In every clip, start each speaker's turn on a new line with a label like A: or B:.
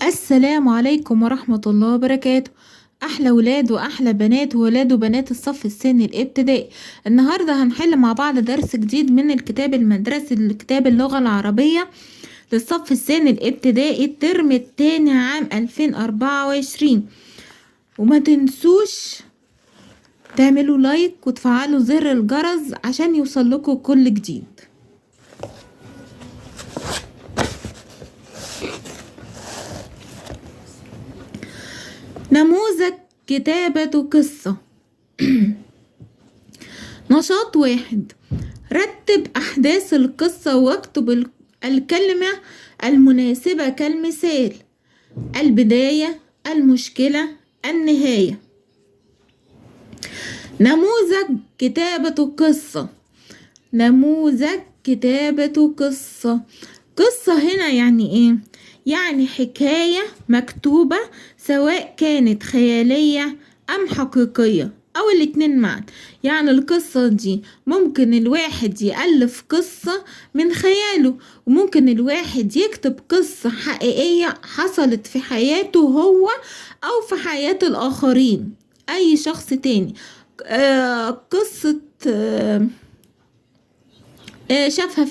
A: السلام عليكم ورحمة الله وبركاته. أحلى ولاد وأحلى بنات وولاد وبنات الصف الثاني الابتدائي. النهاردة هنحل مع بعض درس جديد من الكتاب المدرسي لكتاب اللغة العربية للصف الثاني الابتدائي الترم الثاني عام 2024. وما تنسوش تعملوا لايك وتفعلوا زر الجرس عشان يوصل لكم كل جديد. نموذج كتابة قصة. نشاط 1: رتب أحداث القصة واكتب الكلمة المناسبة كالمثال: البداية، المشكلة، النهاية. نموذج كتابة قصة. نموذج كتابة قصة. قصة هنا يعني إيه؟ يعني حكاية مكتوبة سواء كانت خيالية أم حقيقية أو الاتنين معا. يعني القصة دي ممكن الواحد يألف قصة من خياله، وممكن الواحد يكتب قصة حقيقية حصلت في حياته هو أو في حياة الآخرين، أي شخص تاني. قصة شافها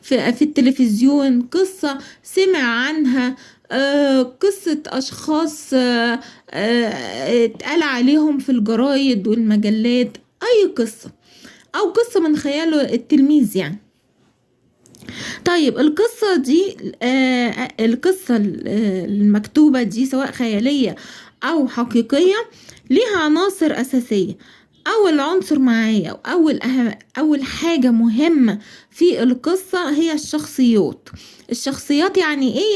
A: في التلفزيون، قصة سمع عنها، قصة أشخاص اتقال عليهم في الجرايد والمجلات، أي قصة أو قصة من خياله التلميذ يعني. طيب القصة دي، القصة المكتوبة دي سواء خيالية أو حقيقية ليها عناصر أساسية. أول عنصر معايا أول حاجة مهمة في القصة هي الشخصيات. الشخصيات يعني إيه؟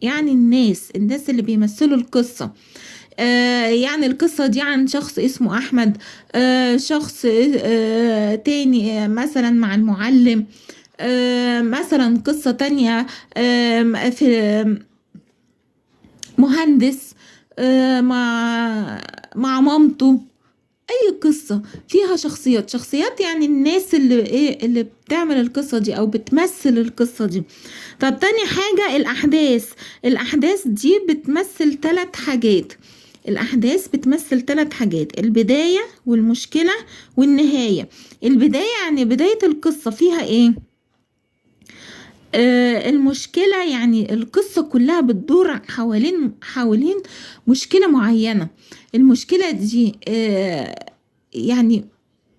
A: يعني الناس اللي بيمثلوا القصة. يعني القصة دي عن شخص اسمه أحمد، شخص تاني، مثلا مع المعلم، مثلا قصة تانية، في مهندس، مع مامته. أي قصة فيها شخصيات. شخصيات يعني الناس اللي بتعمل القصة دي أو بتمثل القصة دي. طب تاني حاجة الأحداث. الأحداث دي بتمثل 3 حاجات. الأحداث بتمثل 3 حاجات: البداية والمشكلة والنهاية. البداية يعني بداية القصة فيها إيه؟ المشكلة يعني القصة كلها بتدور حوالين مشكلة معينة. المشكلة دي، يعني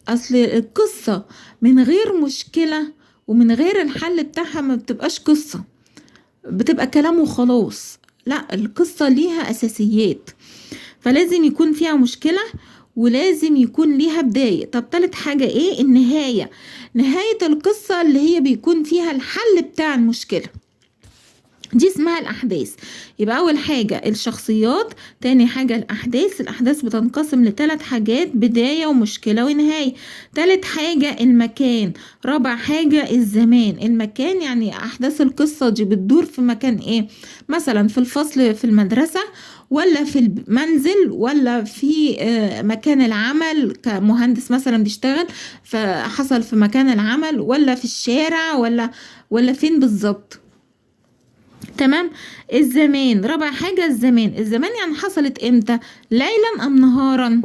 A: أصل القصة من غير مشكلة ومن غير الحل بتاعها ما بتبقاش قصة، بتبقى كلام وخلاص. لا، القصة ليها أساسيات، فلازم يكون فيها مشكلة ولازم يكون ليها بداية. طب تالت حاجة إيه؟ النهاية. نهاية القصة اللي هي بيكون فيها الحل بتاع المشكلة، دي اسمها الأحداث. يبقى أول حاجة الشخصيات، تاني حاجة الأحداث. الأحداث بتنقسم لتلات حاجات: بداية ومشكلة ونهاية. تالت حاجة المكان، رابع حاجة الزمان. المكان يعني أحداث القصة دي بتدور في مكان إيه؟ مثلا في الفصل في المدرسة، ولا في المنزل، ولا في، مكان العمل كمهندس مثلا بيشتغل فحصل في مكان العمل، ولا في الشارع، ولا فين بالظبط. تمام. الزمان، رابع حاجة الزمان. الزمان يعني حصلت امتى، ليلا ام نهارا.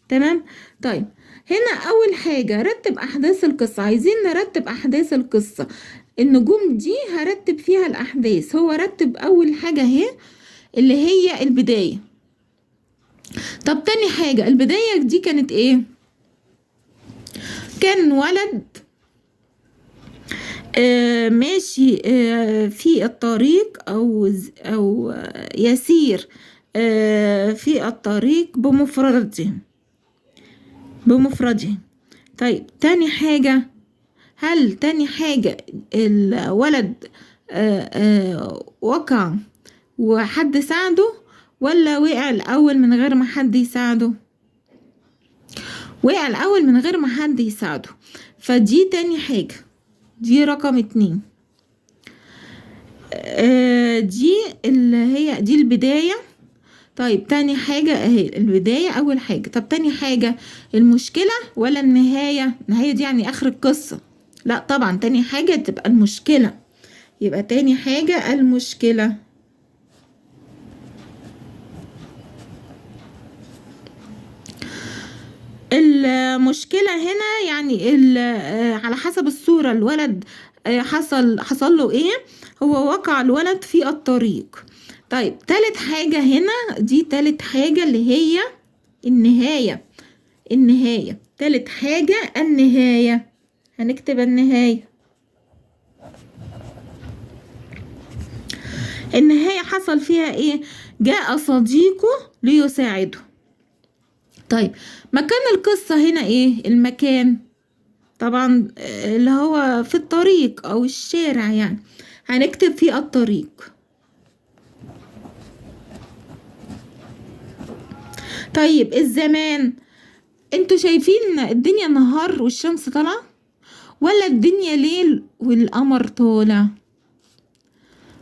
A: تمام. طيب هنا اول حاجة رتب احداث القصة. عايزين نرتب احداث القصة. النجوم دي هرتب فيها الاحداث. هو رتب اول حاجة اهي اللي هي البداية. طب تاني حاجة البداية دي كانت ايه؟ كان ولد، ماشي، في الطريق أو يسير، في الطريق بمفرده. طيب تاني حاجة، هل تاني حاجة الولد، وقع وحد ساعده، ولا وقع الأول من غير ما حد يساعده؟ وقع الأول من غير ما حد يساعده، فدي تاني حاجة، دي رقم 2. دي اللي هي دي البداية. طيب تاني حاجة اهي البداية أول حاجة. طب تاني حاجة المشكلة ولا النهاية؟ النهاية دي يعني آخر القصة. لا طبعا تاني حاجة تبقى المشكلة، يبقى تاني حاجة المشكلة. المشكلة هنا يعني على حسب الصورة الولد حصل له ايه، هو وقع الولد في الطريق. طيب تالت حاجة هنا، دي تالت حاجة اللي هي النهاية. النهاية تالت حاجة النهاية، هنكتب النهاية. النهاية حصل فيها ايه؟ جاء صديقه ليساعده. طيب مكان القصة هنا ايه؟ المكان طبعا اللي هو في الطريق او الشارع، يعني هنكتب في الطريق. طيب الزمان، انتوا شايفين الدنيا نهار والشمس طالعة ولا الدنيا ليل والقمر طالع؟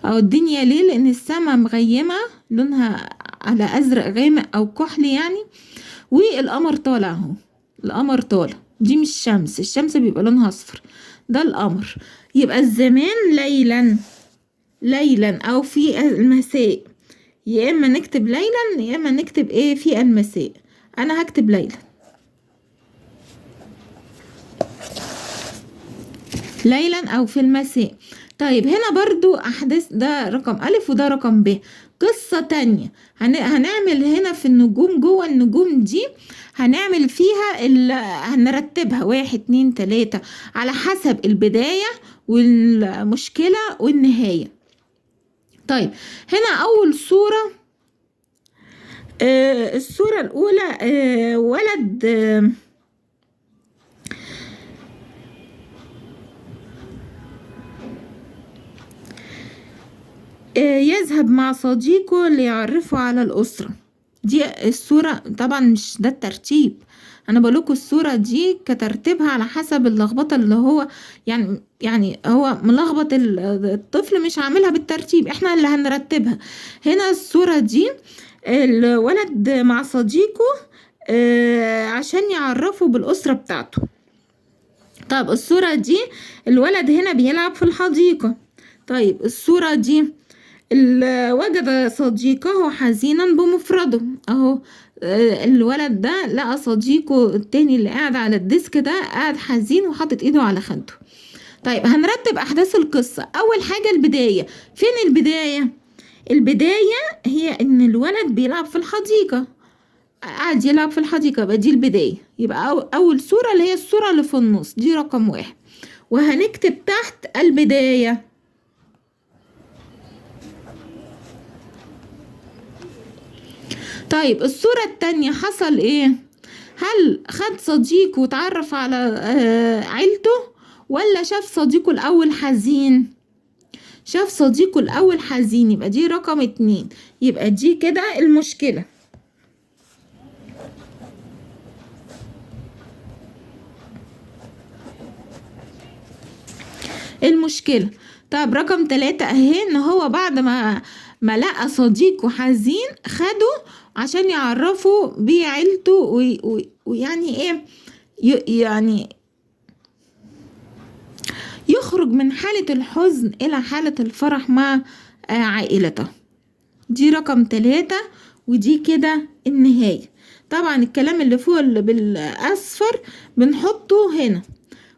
A: او الدنيا ليل لان السما مغيمة لونها على ازرق غامق او كحلي يعني، والقمر طالع اهو، القمر طالع، دي مش شمس، الشمس بيبقى لونها اصفر، ده القمر. يبقى الزمان ليلا، ليلا او في المساء، يا اما نكتب ليلا يا اما نكتب ايه في المساء. انا هكتب ليلا، ليلا او في المساء. طيب هنا برضو احداث، ده رقم الف وده رقم ب. قصة تانية هنعمل هنا في النجوم، جوه النجوم دي هنعمل فيها هنرتبها 1 2 3 على حسب البداية والمشكلة والنهاية. طيب هنا أول صورة، الصورة الأولى ولد يذهب مع صديقه ليعرفه على الأسرة. دي الصورة، طبعا مش ده الترتيب، أنا بقولكوا الصورة دي كترتيبها على حسب اللخبطة اللي هو يعني هو ملخبط الطفل، مش عاملها بالترتيب، احنا اللي هنرتبها. هنا الصورة دي الولد مع صديقه عشان يعرفه بالأسرة بتاعته. طب الصورة دي الولد هنا بيلعب في الحديقة. طيب الصورة دي وجد صديقه حزينا بمفرده اهو، الولد ده لقى صديقه التاني اللي قاعد على الديسك ده قاعد حزين وحاطط ايده على خده. طيب هنرتب احداث القصة. اول حاجة البداية، فين البداية؟ البداية هي ان الولد بيلعب في الحديقة، قاعد يلعب في الحديقة، يبقى دي البداية. يبقى اول صورة اللي هي الصورة اللي في النص دي رقم 1، وهنكتب تحت البداية. طيب الصورة التانية حصل ايه؟ هل خد صديقه وتعرف على عيلته ولا شاف صديقه الأول حزين؟ شاف صديقه الأول حزين، يبقى دي رقم 2، يبقى دي كده المشكلة. المشكلة. طب رقم 3 اهي، ان هو بعد ما لقى صديقه حزين خده عشان يعرفه بعيلته ويعني ايه، يعني يخرج من حالة الحزن الى حالة الفرح مع عائلته. دي رقم 3، ودي كده النهاية. طبعا الكلام اللي فوق اللي بالاصفر بنحطه هنا،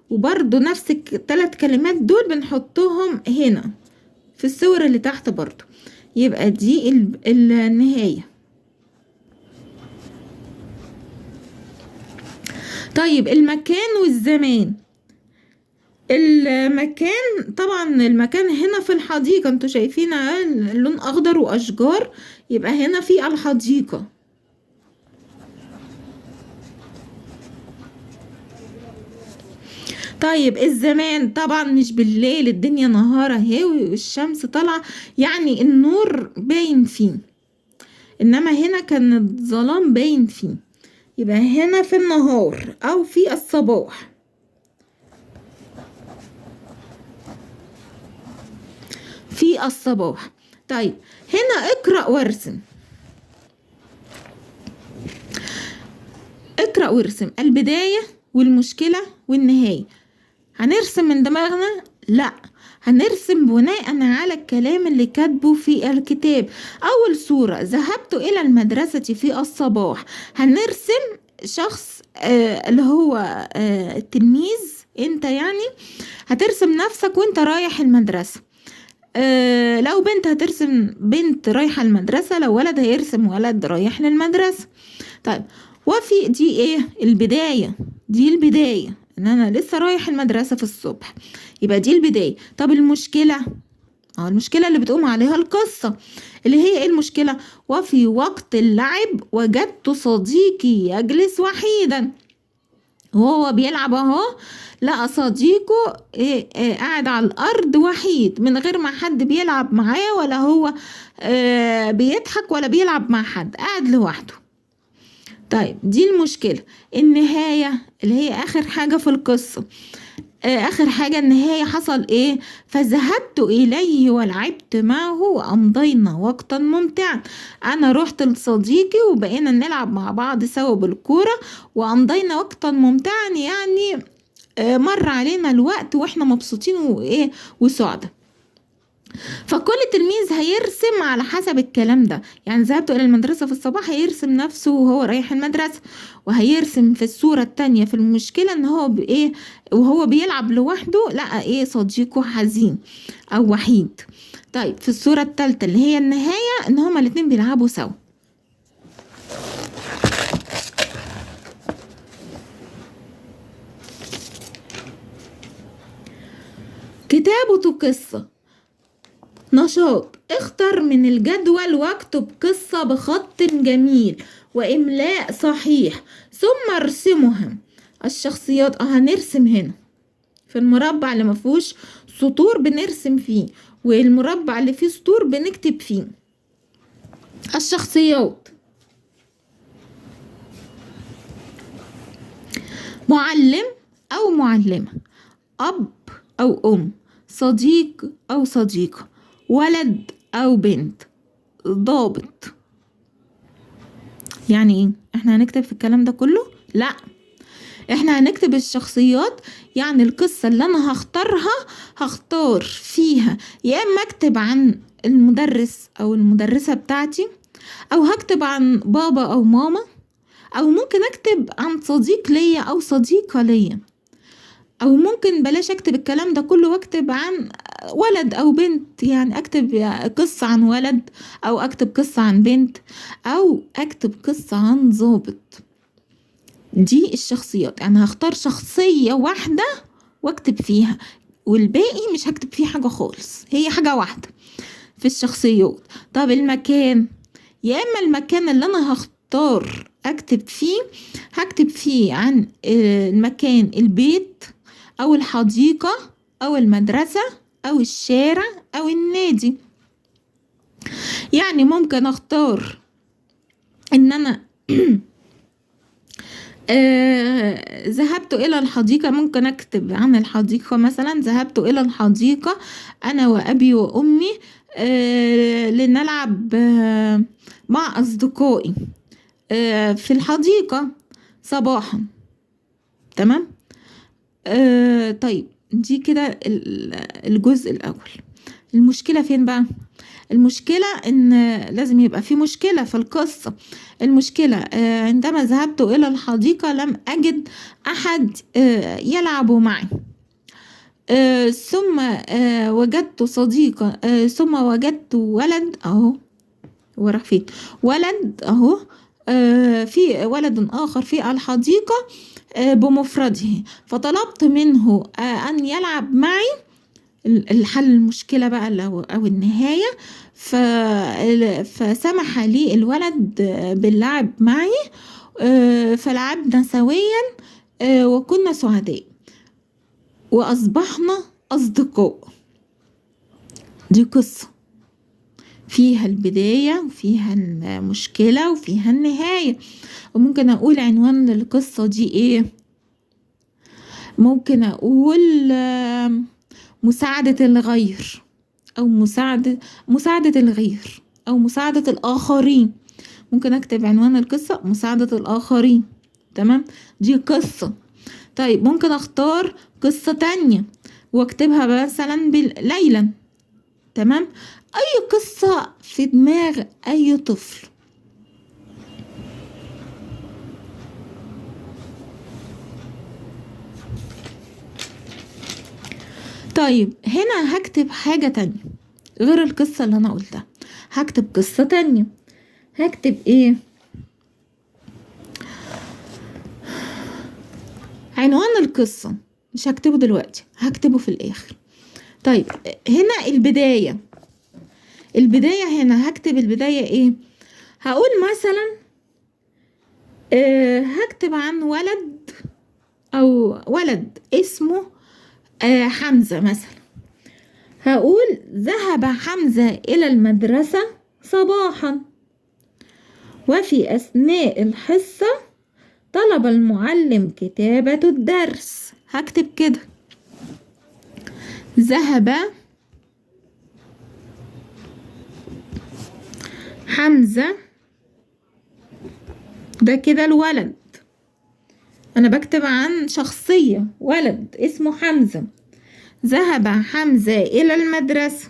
A: وبرضو نفس الثلاث كلمات دول بنحطهم هنا في الصور اللي تحت برضو. يبقى دي النهاية. طيب المكان والزمان. المكان طبعا المكان هنا في الحديقة، انتوا شايفين اللون اخضر واشجار، يبقى هنا في الحديقة. طيب الزمان طبعا مش بالليل، الدنيا نهار اهي والشمس طالعة، يعني النور باين فيه، انما هنا كان الظلام باين فيه، يبقى هنا في النهار او في الصباح. في الصباح. طيب هنا اقرأ وارسم. اقرأ وارسم البداية والمشكلة والنهاية. هنرسم من دماغنا؟ لا، هنرسم بناء على الكلام اللي كاتبه في الكتاب. أول صورة ذهبت إلى المدرسة في الصباح، هنرسم شخص اللي هو التلميذ، انت يعني هترسم نفسك وانت رايح المدرسة. لو بنت هترسم بنت رايحة المدرسة، لو ولد هيرسم ولد رايح للمدرسة. طيب وفي دي ايه؟ البداية، دي البداية ان انا لسه رايح المدرسة في الصبح، يبقى دي البداية. طب المشكلة، المشكلة اللي بتقوم عليها القصة اللي هي ايه المشكلة؟ وفي وقت اللعب وجدت صديقي يجلس وحيدا، وهو بيلعب اهو لقى صديقه قاعد على الارض وحيد من غير ما حد بيلعب معاه، ولا هو بيضحك ولا بيلعب مع حد، قاعد لوحده. طيب دي المشكلة. النهاية اللي هي اخر حاجة في القصة، اخر حاجة النهاية حصل ايه؟ فذهبت اليه ولعبت معه وامضينا وقتا ممتعا. انا رحت لصديقي وبقينا نلعب مع بعض سوا بالكورة وامضينا وقتا ممتعا، يعني مر علينا الوقت واحنا مبسوطين وايه وسعداء. فكل تلميذ هيرسم على حسب الكلام ده، يعني ذهبت إلى المدرسة في الصباح هيرسم نفسه وهو رايح المدرسة، وهيرسم في الصورة التانية في المشكلة إن هو بإيه وهو بيلعب لوحده لقى إيه صديقه حزين أو وحيد. طيب في الصورة التالتة اللي هي النهاية إن هما الاتنين بيلعبوا سوا. كتابة قصة. نشاط: اختر من الجدول واكتب قصة بخط جميل وإملاء صحيح ثم ارسمها. الشخصيات، هنرسم هنا في المربع اللي مفيهوش سطور بنرسم فيه، والمربع اللي فيه سطور بنكتب فيه. الشخصيات: معلم أو معلمة، أب أو أم، صديق أو صديقة، ولد أو بنت، ضابط. يعني ايه؟ احنا هنكتب في الكلام ده كله؟ لا، احنا هنكتب الشخصيات، يعني القصة اللي انا هختارها هختار فيها يا اما اكتب عن المدرس او المدرسة بتاعتي، او هكتب عن بابا او ماما، او ممكن اكتب عن صديق ليا او صديقة ليا، او ممكن بلاش اكتب الكلام ده كله واكتب عن ولد او بنت، يعني اكتب قصة عن ولد او اكتب قصة عن بنت او اكتب قصة عن ضابط. دي الشخصيات، يعني هختار شخصية واحدة واكتب فيها، والباقي مش هكتب فيه حاجة خالص، هي حاجة واحدة في الشخصيات. طب المكان، يا اما المكان اللي انا هختار اكتب فيه هكتب فيه عن المكان، البيت او الحديقة او المدرسة او الشارع او النادي. يعني ممكن اختار ان انا ذهبت الى الحديقة، ممكن اكتب عن الحديقة مثلا، ذهبت الى الحديقة انا وابي وامي لنلعب مع اصدقائي في الحديقة صباحا. تمام. طيب دي كده الجزء الأول. المشكلة فين بقى؟ المشكلة إن لازم يبقى في مشكلة في القصة. المشكلة عندما ذهبت إلى الحديقة لم أجد أحد يلعب معي، ثم وجدت صديقة، ثم وجدت ولد، أهو هو راح فين؟ ولد أهو، في ولد آخر في الحديقة بمفرده، فطلبت منه أن يلعب معي. الحل المشكلة بقى أو النهاية، فسمح لي الولد باللعب معي، فلعبنا سويا، وكنا سعداء وأصبحنا أصدقاء. دي قصة فيها البداية وفيها المشكلة وفيها النهاية. وممكن أقول عنوان للقصة دي إيه؟ ممكن أقول مساعدة الغير، أو مساعدة الغير، أو مساعدة الآخرين. ممكن أكتب عنوان القصة مساعدة الآخرين. تمام، دي قصة. طيب ممكن أختار قصة تانية واكتبها مثلا ليلا. تمام، أي قصة في دماغ أي طفل. طيب هنا هكتب حاجة تانية غير القصة اللي أنا قلتها، هكتب قصة تانية. هكتب إيه؟ عنوان القصة مش هكتبه دلوقتي، هكتبه في الآخر. طيب هنا البداية، البداية هنا هكتب البداية إيه؟ هقول مثلا هكتب عن ولد أو ولد اسمه حمزة مثلا. هقول ذهب حمزة إلى المدرسة صباحا، وفي أثناء الحصة طلب المعلم كتابة الدرس. هكتب كده ذهب حمزة، ده كده الولد، أنا بكتب عن شخصية ولد اسمه حمزة. ذهب حمزة إلى المدرسة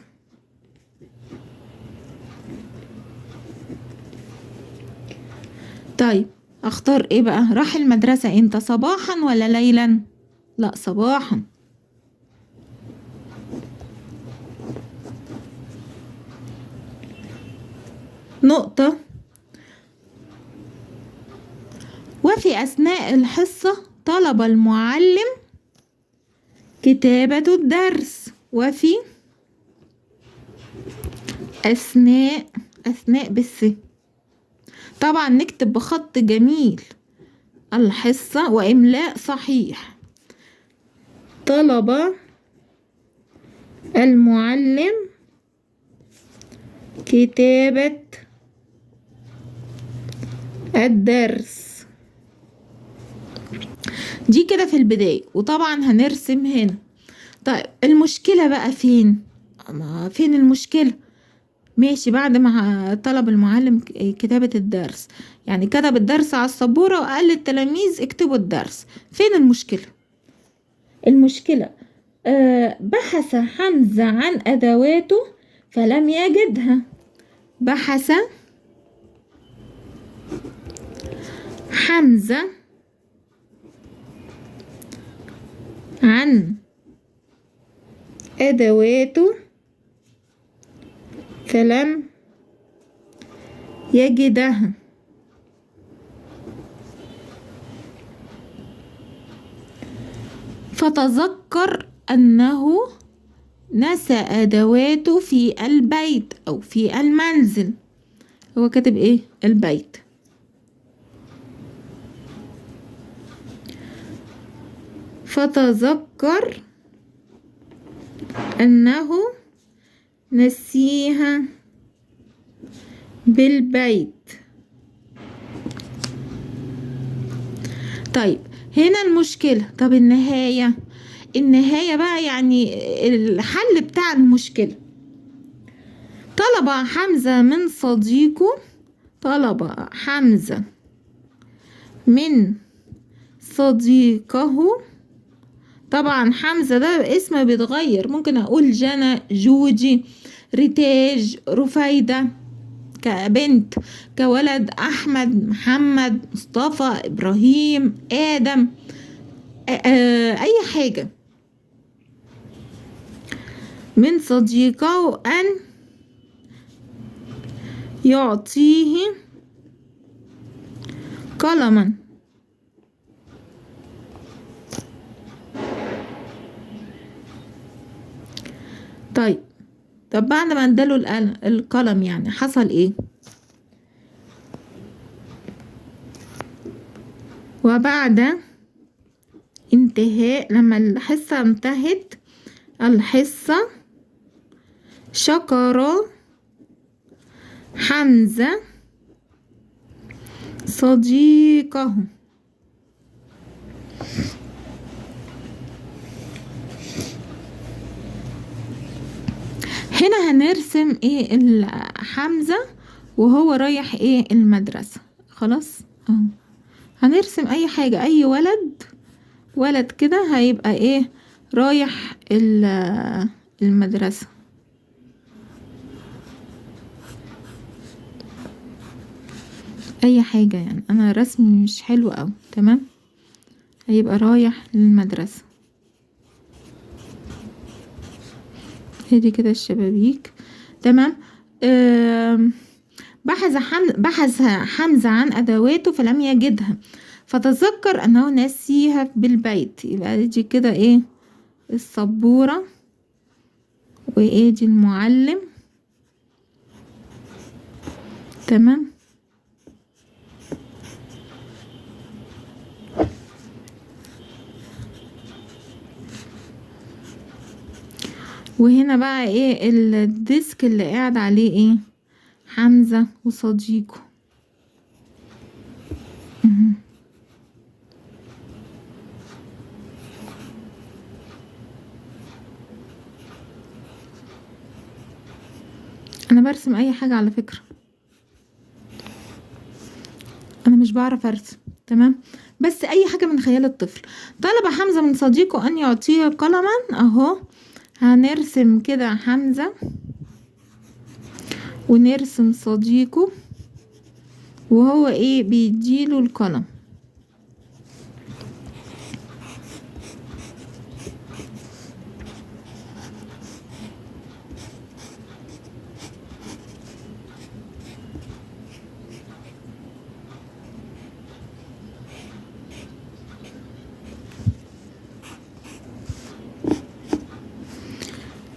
A: طيب اختار ايه بقى؟ راح المدرسة امتى، صباحا ولا ليلا؟ لا صباحا. نقطة. وفي أثناء الحصة طلب المعلم كتابة الدرس. وفي أثناء بالس، طبعا نكتب بخط جميل الحصة وإملاء صحيح. طلب المعلم كتابة الدرس. دي كده في البداية، وطبعا هنرسم هنا. طيب المشكلة بقى فين؟ ما فين المشكلة؟ ماشي، بعد ما طلب المعلم كتابة الدرس، يعني كتب الدرس على السبورة وقال للتلاميذ اكتبوا الدرس. فين المشكلة؟ المشكلة بحث حمزة عن أدواته فلم يجدها. بحث حمزة عن أدواته فلم يجدها. فتذكر أنه نسى أدواته في البيت أو في المنزل. هو كاتب إيه؟ البيت. فتذكر أنه نسيها بالبيت. طيب هنا المشكلة. طب النهاية، النهاية بقى يعني الحل بتاع المشكلة. طلب حمزة من صديقه، طلب حمزة من صديقه. طبعا حمزة ده اسم بيتغير، ممكن اقول جنى، جوجي، ريتاج، رفايدة كبنت، كولد احمد، محمد، مصطفى، ابراهيم، ادم، اي حاجة. من صديقه ان يعطيه قلما. طيب، طب بعد ما اداله القلم يعني حصل ايه؟ وبعد انتهاء، لما الحصة انتهت الحصة، شكر حمزة صديقه. هنا هنرسم ايه؟ حمزة وهو رايح ايه؟ المدرسة. خلاص اهو هنرسم اي حاجة، اي ولد، ولد كده هيبقى ايه؟ رايح المدرسة. اي حاجة يعني، انا رسمي مش حلو اوي. تمام، هيبقى رايح للمدرسة. ادي كده الشبابيك. تمام. بحث حمزة عن أدواته فلم يجدها، فتذكر أنه نسيها بالبيت. يبقى دي كده إيه؟ السبورة، وإيه دي المعلم. تمام. وهنا بقى ايه الديسك اللي قاعد عليه ايه؟ حمزة وصديقه. انا برسم اي حاجة على فكرة، انا مش بعرف ارسم. تمام، بس اي حاجة من خيال الطفل. طلب حمزة من صديقه ان يعطيه قلما. اهو هنرسم كده حمزة ونرسم صديقه وهو ايه بيديله القلم.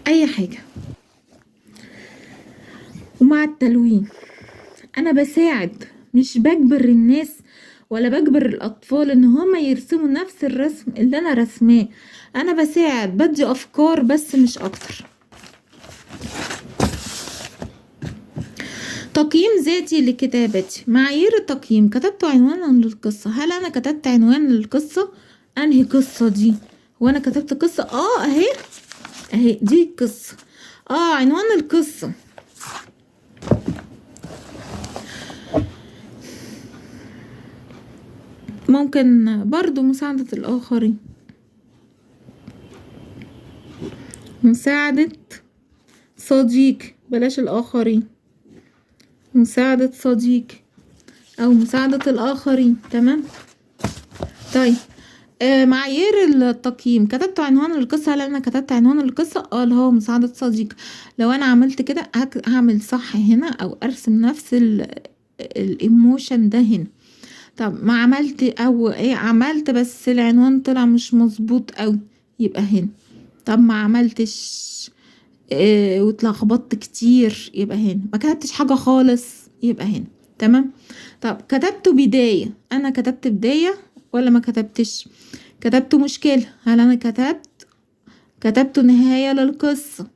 A: اي حاجة. ومع التلوين انا بساعد، مش بجبر الناس ولا بجبر الاطفال ان هما يرسموا نفس الرسم اللي انا رسماه. انا بساعد، بدي افكار بس مش اكتر. تقييم ذاتي لكتابتي. معايير التقييم: كتبت عنوانا للقصة. هل انا كتبت عنوان للقصة؟ انهي قصة دي؟ هو انا كتبت قصة؟ اهي دي القصة. عنوان القصة. ممكن برضو مساعدة الآخرين، مساعدة صديق، بلاش الآخرين، مساعدة صديق أو مساعدة الآخرين. تمام. طيب معايير التقييم: كتبت عنوان القصة. هل أنا كتبت عنوان القصة؟ اللي هو مساعدة صديق. لو أنا عملت كده هعمل صح هنا أو أرسم نفس الايموشن ده هنا. طب ما عملت أو إيه، عملت بس العنوان طلع مش مظبوط أوي، يبقى هنا. طب ما عملتش واتلخبطت كتير، يبقى هنا. ما كتبتش حاجة خالص، يبقى هنا. تمام. طب كتبت بداية، أنا كتبت بداية ولا ما كتبتش؟ كتبت مشكلة، هل أنا كتبت نهاية للقصة؟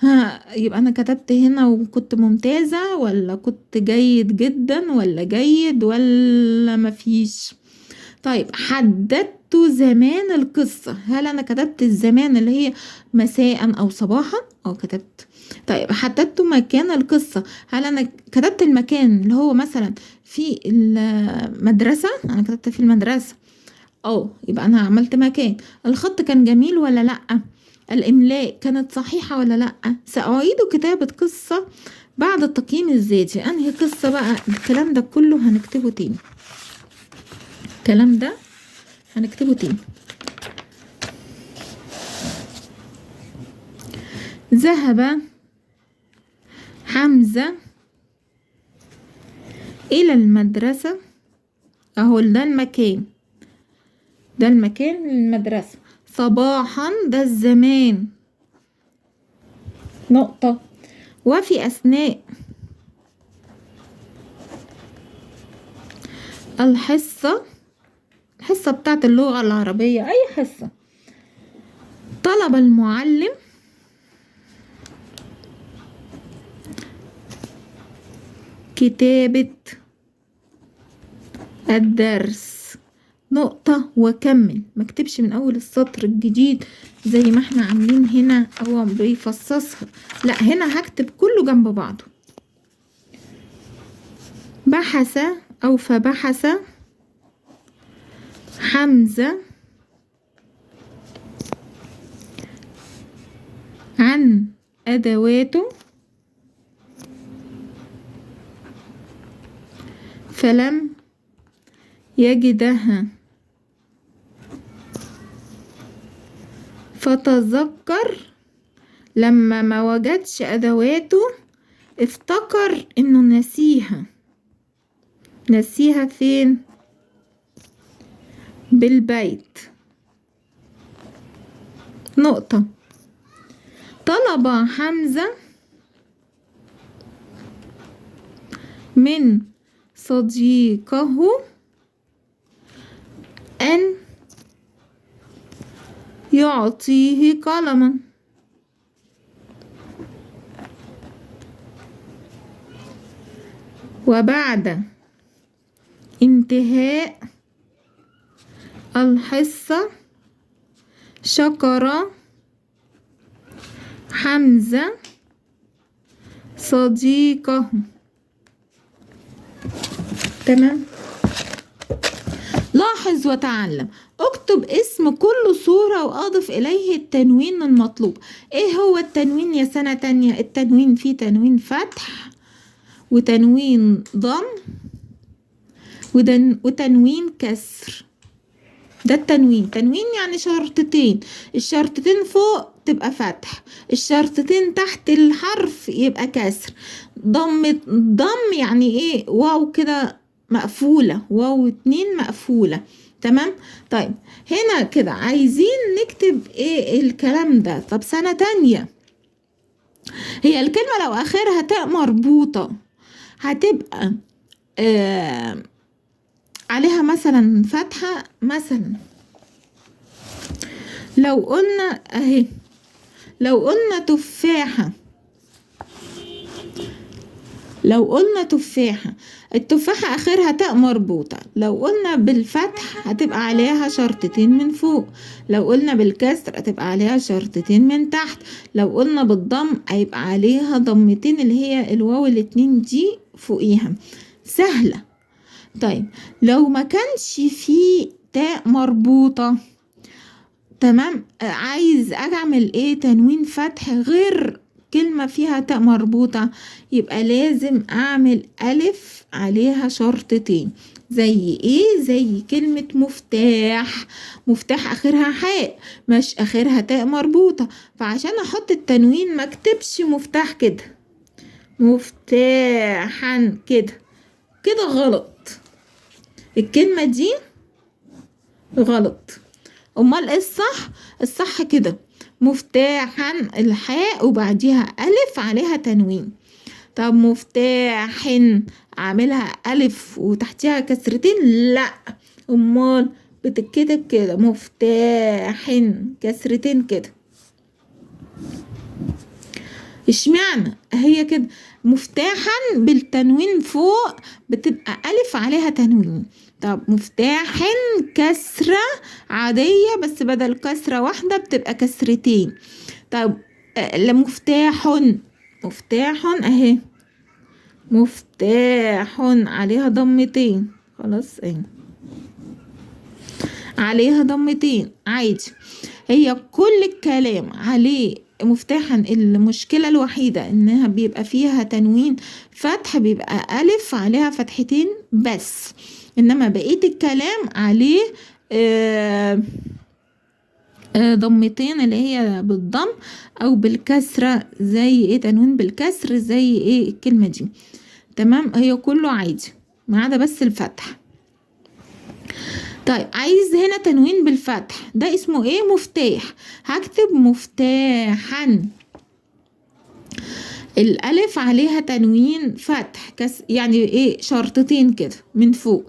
A: ها، يبقى أنا كتبت هنا وكنت ممتازة ولا كنت جيد جدا ولا جيد ولا مفيش؟ طيب حددت زمان القصة، هل أنا كتبت الزمان اللي هي مساء أو صباحا؟ كتبت. طيب حددت مكان القصة، هل أنا كتبت المكان اللي هو مثلا في المدرسة؟ أنا كتبت في المدرسة، يبقى أنا عملت مكان. الخط كان جميل ولا لأ؟ الإملاء كانت صحيحة ولا لأ؟ سأعيد كتابة قصة بعد التقييم الذاتي. أنهي قصة بقى؟ الكلام ده كله هنكتبه تاني، الكلام ده هنكتبه تاني. ذهب حمزة إلى المدرسة، أهو ده المكان، ده المكان المدرسة، صباحا ده الزمان، نقطة. وفي أثناء الحصة، الحصة بتاعت اللغة العربية، أي حصة، طلب المعلم كتابة الدرس، نقطة وكمل. ما اكتبش من أول السطر الجديد زي ما احنا عاملين هنا، هو بيفصصها، لا هنا هكتب كله جنب بعضه. بحث أو فبحث حمزة عن أدواته فلم يجدها، فتذكر. لما ما وجدش أدواته افتكر إنه نسيها. نسيها فين؟ بالبيت. نقطة. طلب حمزة من صديقه أن يعطيه قلما. وبعد انتهاء الحصة شكر حمزة صديقه. تمام. لاحظ وتعلم. اكتب اسم كل صورة واضف اليه التنوين المطلوب. ايه هو التنوين يا سنة تانية؟ التنوين فيه تنوين فتح وتنوين ضم وتنوين كسر. ده التنوين. تنوين يعني شرطتين، الشرطتين فوق تبقى فتح، الشرطتين تحت الحرف يبقى كسر. ضم يعني ايه؟ واو كده مقفولة، واو 2 مقفولة. تمام. طيب هنا كده عايزين نكتب ايه الكلام ده. طب سنة تانية، هي الكلمة لو اخرها تاء مربوطة هتبقى عليها مثلا فتحة. مثلا لو قلنا اهي، لو قلنا تفاحة، لو قلنا تفاحة، التفاحة اخرها تاء مربوطة، لو قلنا بالفتح هتبقى عليها شرطتين من فوق، لو قلنا بالكسر هتبقى عليها شرطتين من تحت، لو قلنا بالضم هيبقى عليها ضمتين اللي هي الواو الاتنين دي فوقيها. سهلة. طيب لو ما كانش فيه تاء مربوطة، تمام، عايز اعمل ايه؟ تنوين فتح غير كلمة فيها تاء مربوطة، يبقى لازم اعمل الف عليها شرطتين. زي ايه؟ زي كلمة مفتاح. مفتاح اخرها حاء مش اخرها تاء مربوطة، فعشان احط التنوين ما اكتبش مفتاح كده، مفتاحا كده، كده غلط، الكلمة دي غلط. امال ايه الصح؟ الصح كده مفتاحا الحاء وبعديها الف عليها تنوين. طب مفتاح اعملها الف وتحتيها كسرتين؟ لا، امال بتتكتب كده مفتاح كسرتين كده. اشمعنى هي كده؟ مفتاحا بالتنوين فوق بتبقى الف عليها تنوين. طب مفتاح كسرة عادية بس بدل كسرة واحدة بتبقى كسرتين. طب مفتاح، مفتاح اهي، مفتاح عليها ضمتين، خلاص اهي عليها ضمتين عادي. هي كل الكلام عليه مفتاحا. المشكلة الوحيدة انها بيبقى فيها تنوين فتح، بيبقى الف عليها فتحتين بس، انما بقية الكلام عليه ضمتين اللي هي بالضم او بالكسرة، زي ايه؟ تنوين بالكسر زي ايه الكلمة دي. تمام، هي كله عادي ما عدا بس الفتح. طيب عايز هنا تنوين بالفتح، ده اسمه ايه؟ مفتاح. هكتب مفتاحا، الالف عليها تنوين فتح يعني ايه؟ شرطتين كده من فوق.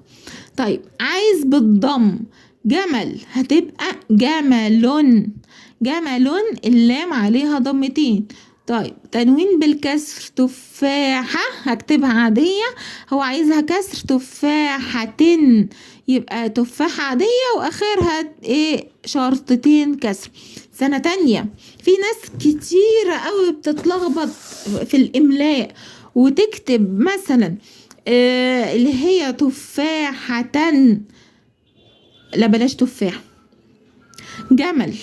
A: طيب عايز بالضم جمل، هتبقى جمل، جمل اللام عليها ضمتين. طيب تنوين بالكسر تفاحة، هكتبها عادية، هو عايزها كسر تفاحة، يبقى تفاحة عادية واخرها ايه؟ شرطتين كسر. سنة تانية في ناس كتيرة قوي بتتلخبط في الاملاء وتكتب مثلا اللي هي تفاحة، لا بلاش تفاحة، جمل،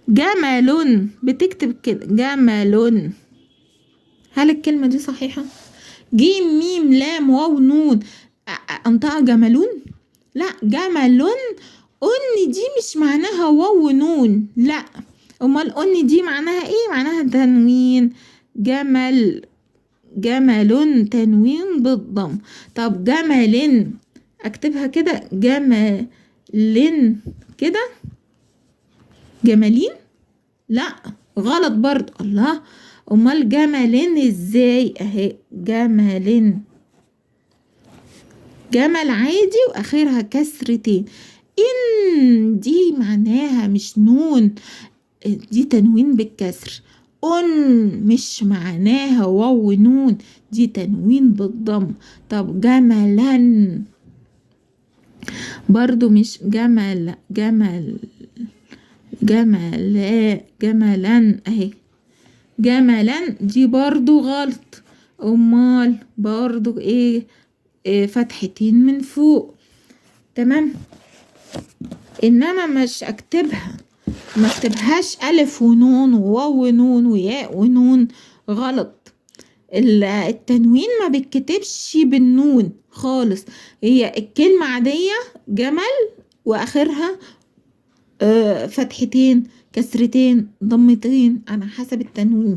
A: جمل، بتكتب كده جمل. هل الكلمة دي صحيحة؟ جيم ميم لام واو نون، انطقها جملون؟ لا، جمل. ان دي مش معناها واو ونون، لا، امال ان دي معناها ايه؟ معناها تنوين. جمل، جمل تنوين بالضم. طب جمل اكتبها كده جمل كده، جمالين؟ لا غلط برضو. الله، امال جمل ازاي؟ اهي جمل، جمل عادي واخرها كسرتين. ان دي معناها مش نون، دي تنوين بالكسر. ان مش معناها واو نون، دي تنوين بالضم. طب جملا برضو مش جمل، جمل جملا، جملا اهي جملا دي برضو غلط. امال برضو ايه؟ إيه فتحتين من فوق. تمام. انما مش اكتبها، ما اكتبهاش الف ونون وواو ونون وياء ونون، غلط. التنوين ما بيتكتبش بالنون خالص، هي الكلمة عادية جمل واخرها فتحتين كسرتين ضمتين على حسب التنوين.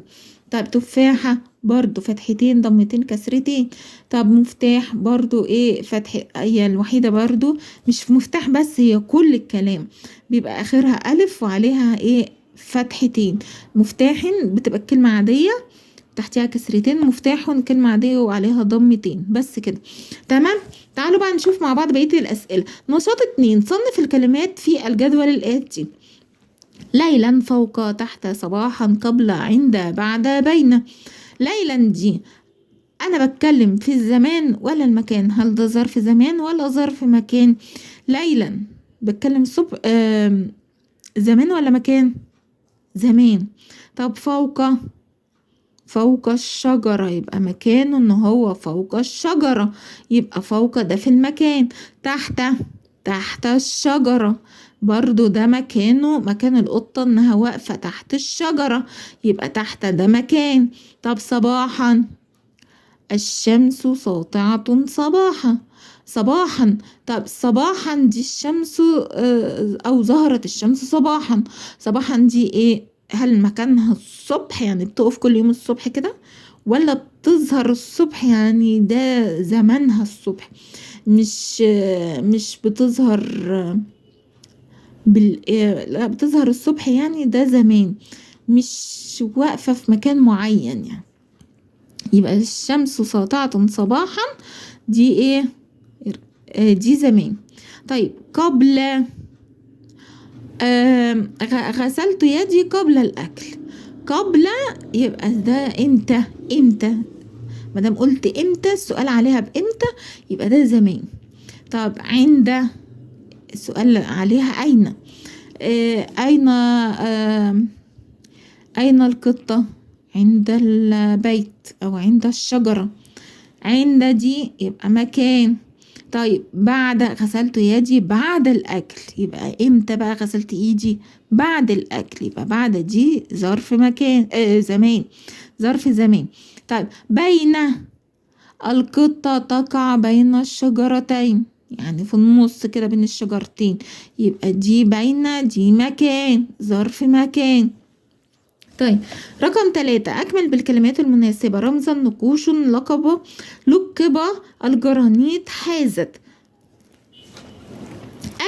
A: طب تفاحة برضو فتحتين ضمتين كسرتين. طب مفتاح برضو ايه؟ فتح، هي الوحيدة برضو مش مفتاح بس، هي كل الكلام بيبقى اخرها الف وعليها ايه؟ فتحتين. مفتاح بتبقى الكلمة عادية تحتها كسرتين، مفتاح كلمة عادية وعليها ضمتين بس كده. تمام. تعالوا بقى نشوف مع بعض بقية الأسئلة. نشاط 2، صنف الكلمات في الجدول الآتي: ليلا، فوق، تحت، صباحا، قبل، عند، بعد، بين. ليلا دي أنا بتكلم في الزمان ولا المكان؟ هل ده ظرف زمان ولا ظرف مكان؟ ليلا بتكلم صبح، زمان ولا مكان؟ زمان. طب فوق، فوق الشجرة يبقى مكانه إن هو فوق الشجرة، يبقى فوق ده في المكان. تحت، تحت الشجرة برضو ده مكانه، مكان القطة إنها واقفة تحت الشجرة، يبقى تحت ده مكان. طب صباحا، الشمس ساطعة صباحا، صباحا. طب صباحا دي الشمس، أو ظهرت الشمس صباحا. صباحا دي إيه؟ هل مكانها الصبح يعني بتقف كل يوم الصبح كده، ولا بتظهر الصبح يعني ده زمانها الصبح؟ مش بتظهر لا بتظهر الصبح يعني ده زمان، مش واقفة في مكان معين يعني. يبقى الشمس ساطعة صباحا دي ايه؟ دي زمان. طيب قبل، غسلت يدي قبل الأكل. قبل يبقى ده امتى؟ امتى؟ ما دام قلت امتى السؤال عليها بامتى يبقى ده زمان. طب عند السؤال عليها أين؟ أين، أين القطة؟ عند البيت أو عند الشجرة. عند دي يبقى مكان. طيب بعد، غسلت يدي بعد الأكل، يبقى امتى بقى غسلت ايدي؟ بعد الأكل، يبقى بعد دي ظرف مكان، زمان، ظرف زمان. طيب بين، القطة تقع بين الشجرتين، يعني في النص كده بين الشجرتين، يبقى دي بين، دي مكان، ظرف مكان. طيب رقم 3، أكمل بالكلمات المناسبة. رمزا، نقوش، لقب الجرانيت، حازت.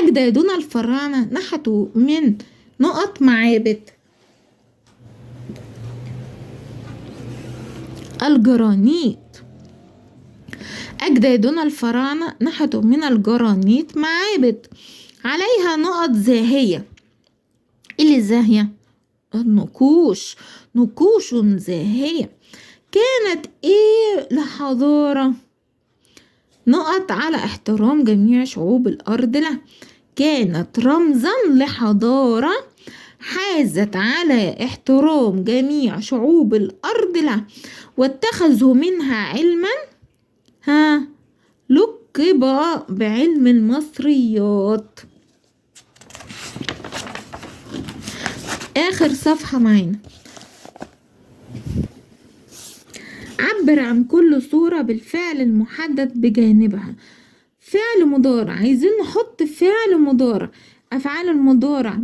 A: أجدادنا الفراعنة نحتوا من نقط معابد. الجرانيت. أجدادنا الفراعنة نحتوا من الجرانيت معابد عليها نقط زاهية. إيه اللي زاهية؟ النقوش، نقوش زاهية. كانت إيه لحضارة؟ نقط على احترام جميع شعوب الأرض له. كانت رمزا لحضارة حازت على احترام جميع شعوب الأرض له، واتخذوا منها علما، لقب بعلم المصريات. آخر صفحة معانا، عبر عن كل صورة بالفعل المحدد بجانبها. فعل مضارع، عايزين نحط فعل مضارع. أفعال المضارع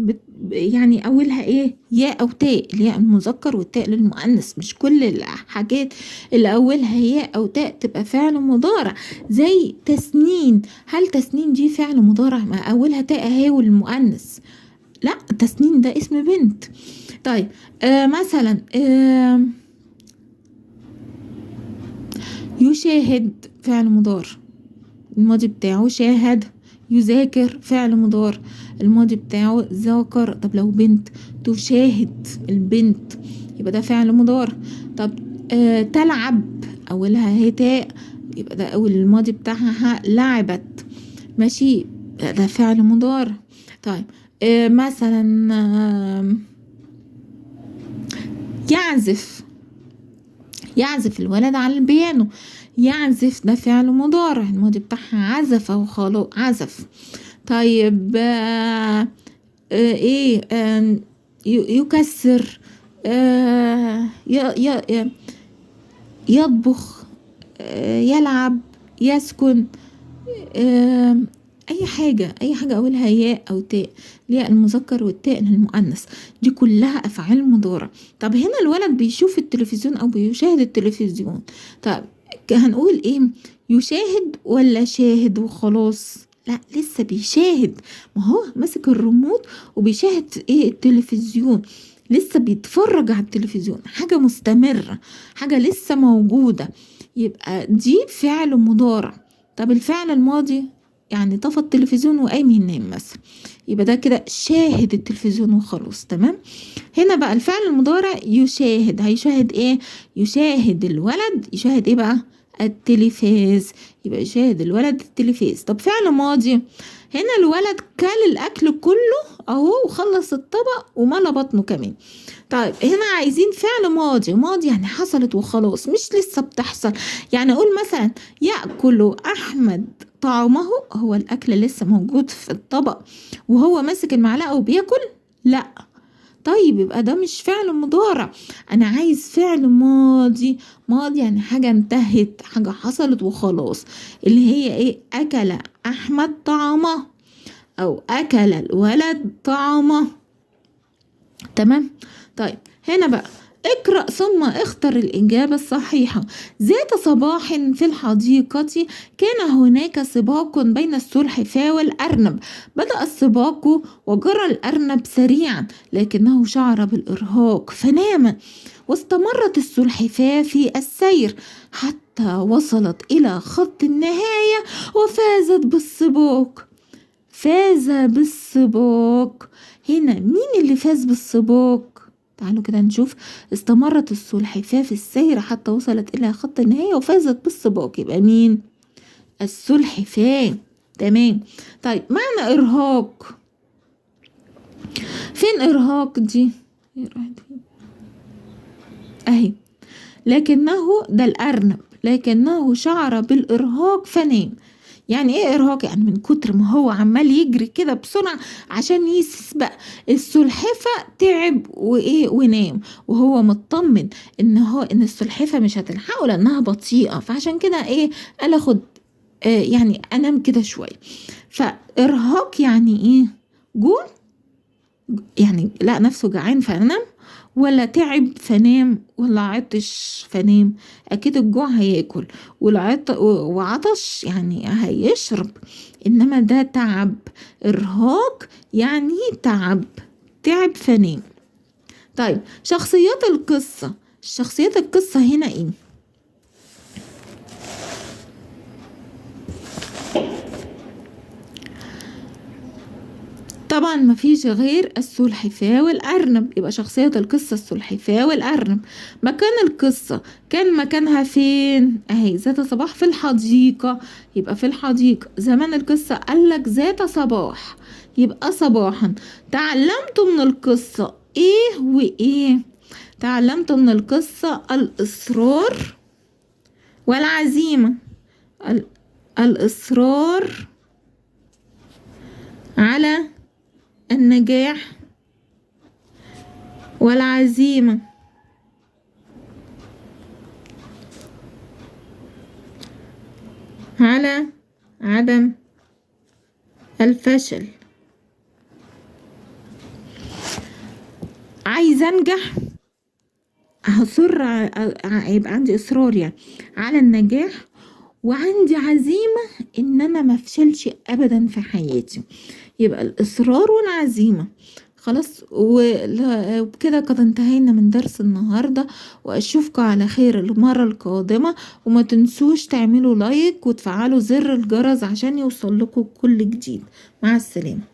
A: يعني أولها إيه؟ ياء أو تاء، الياء المذكر والتاء للمؤنث. مش كل الحاجات اللي أولها ياء أو تاء تبقى فعل مضارع. زي تسنين، هل تسنين دي فعل مضارع؟ ما أولها تاء أهي والمؤنث، لا تسنين ده اسم بنت. طيب مثلا يشاهد فعل مضارع، الماضي بتاعه شاهد. يذاكر فعل مضارع، الماضي بتاعه ذاكر. طب لو بنت تشاهد البنت يبقى ده فعل مضارع. طب تلعب أولها هي تاء يبقى ده أول الماضي بتاعها لعبت، ماشي، ده فعل مضارع. طيب مثلا يعزف، يعزف الولد على البيانو، يعزف ده فعل مضارع، الماضي بتاعها عزف وخلاص عزف. طيب ايه يكسر، يطبخ، يلعب، يسكن، اي حاجة، اي حاجة اولها ياء او تاء، الياء المذكر والتاء للمؤنث، دي كلها افعال مضارع. طب هنا الولد بيشوف التلفزيون او بيشاهد التلفزيون، طب هنقول ايه؟ يشاهد ولا شاهد وخلاص؟ لا لسه بيشاهد، ما هو ماسك الريموت وبيشاهد ايه؟ التلفزيون، لسه بيتفرج على التلفزيون، حاجة مستمرة، حاجة لسه موجودة، يبقى دي فعل مضارع. طب الفعل الماضي يعني طفى التلفزيون وقام ينام مثلا، يبقى ده كده شاهد التلفزيون وخلاص. تمام. هنا بقى الفعل المضارع يشاهد، هيشاهد ايه؟ يشاهد الولد، يشاهد ايه بقى؟ التلفاز، يبقى يشاهد الولد التلفاز. طب فعل ماضي، هنا الولد كل الاكل كله اهو وخلص الطبق وملى بطنه كمان. طيب هنا عايزين فعل ماضي، ماضي يعني حصلت وخلاص مش لسه بتحصل. يعني اقول مثلا يأكل احمد طعامه، هو الاكل لسه موجود في الطبق وهو ماسك المعلقة وبياكل؟ لا. طيب يبقى ده مش فعل مضارع، انا عايز فعل ماضي، ماضي يعني حاجة انتهت، حاجة حصلت وخلاص، اللي هي ايه؟ اكل احمد طعامه او اكل الولد طعامه. تمام. طيب هنا بقى اقرأ ثم اختر الإجابة الصحيحة. ذات صباح في الحديقة كان هناك سباق بين السلحفاة والأرنب. بدأ السباق وجرى الأرنب سريعا لكنه شعر بالإرهاق فنام، واستمرت السلحفاة في السير حتى وصلت إلى خط النهاية وفازت بالسباق. فاز بالسباق، هنا مين اللي فاز بالسباق؟ تعالوا كده نشوف. استمرت السلحفاة في السير حتى وصلت إلى خط النهاية وفازت بالسباق، يبقى مين؟ السلحفاة. تمام. طيب معنى إرهاق، فين إرهاق دي؟ أهي. لكنه ده الأرنب، لكنه شعر بالإرهاق فنام. يعني ايه ارهاق؟ يعني من كتر ما هو عمال يجري كده بسرعة عشان يسبق السلحفة تعب وايه ونام، وهو مطمن ان هو ان السلحفة مش هتلحقه لانها بطيئة، فعشان كده ايه قال اخد يعني انام كده شوية. فارهاق يعني ايه؟ جوع، يعني لقى نفسه جعان فنام، ولا تعب فنام، ولا عطش فنام؟ اكيد الجوع هياكل، وعطش يعني هيشرب، انما ده تعب. ارهاق يعني تعب، تعب فنام. طيب شخصيات القصة، شخصيات القصة هنا ايه؟ طبعا مفيش غير السلحفاة والأرنب، يبقى شخصية القصة السلحفاة والأرنب. مكان القصة كان مكانها فين؟ اهي ذات صباح في الحديقة، يبقى في الحديقة. زمان القصة قالك ذات صباح، يبقى صباحا. تعلمت من القصة ايه وايه؟ تعلمت من القصة الإصرار والعزيمة، الإصرار على النجاح والعزيمة على عدم الفشل. عايزة انجح، هصر هيبقى عندي اصرار يعني على النجاح، وعندي عزيمة ان انا ما افشلش ابدا في حياتي. يبقى الاصرار والعزيمة. خلاص، وبكده قد انتهينا من درس النهاردة، واشوفكم على خير المرة القادمة. وما تنسوش تعملوا لايك وتفعلوا زر الجرس عشان يوصل لكم كل جديد. مع السلامة.